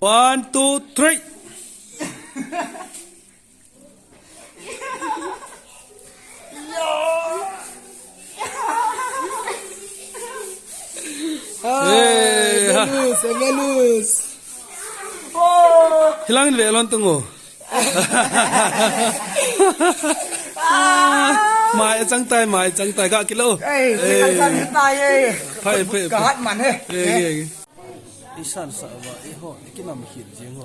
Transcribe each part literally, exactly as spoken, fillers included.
One, two, three. Hey, ha. Evelus, Evelus. Hilangin ve lon tungo. Mai chang tai, mai chang tai, ga kilo. Ei, ei. Kan tai, ei. Phai, phai, phai. Ka hat man he. Ei, ei, ei. Isan sa ba, iho, ikinam khit jeng ho.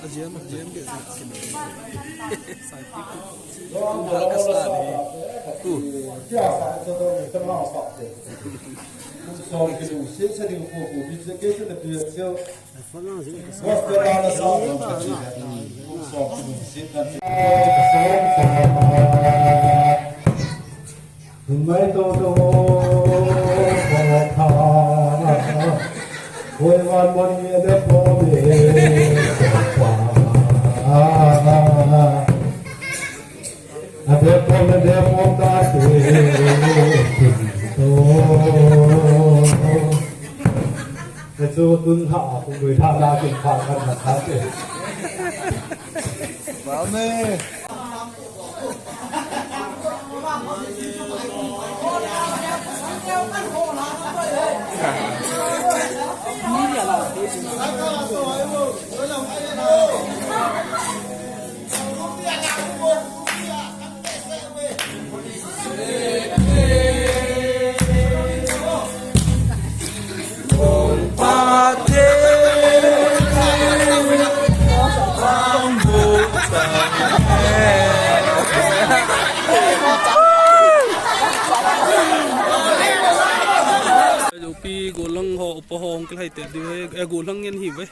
Ajiam, ajiam ke sa kinam. Sai ti ku. Ku ba ka sa ni. Ku. Amen. Lupi golang ho, upa ho, uncle hai te diu he, eh, golang ngen hi ve.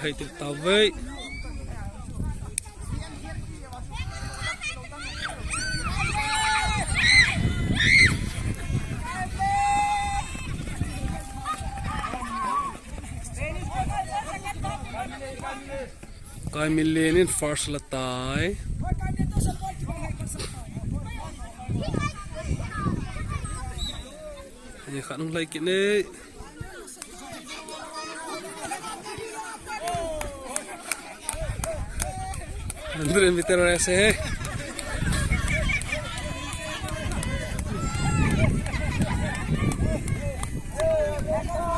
Hai te tawei. Kai Milen in first la tai. Ni khat hung lai kit ne. Hundred meter race he.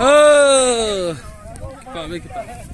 Oh! Pa, make it.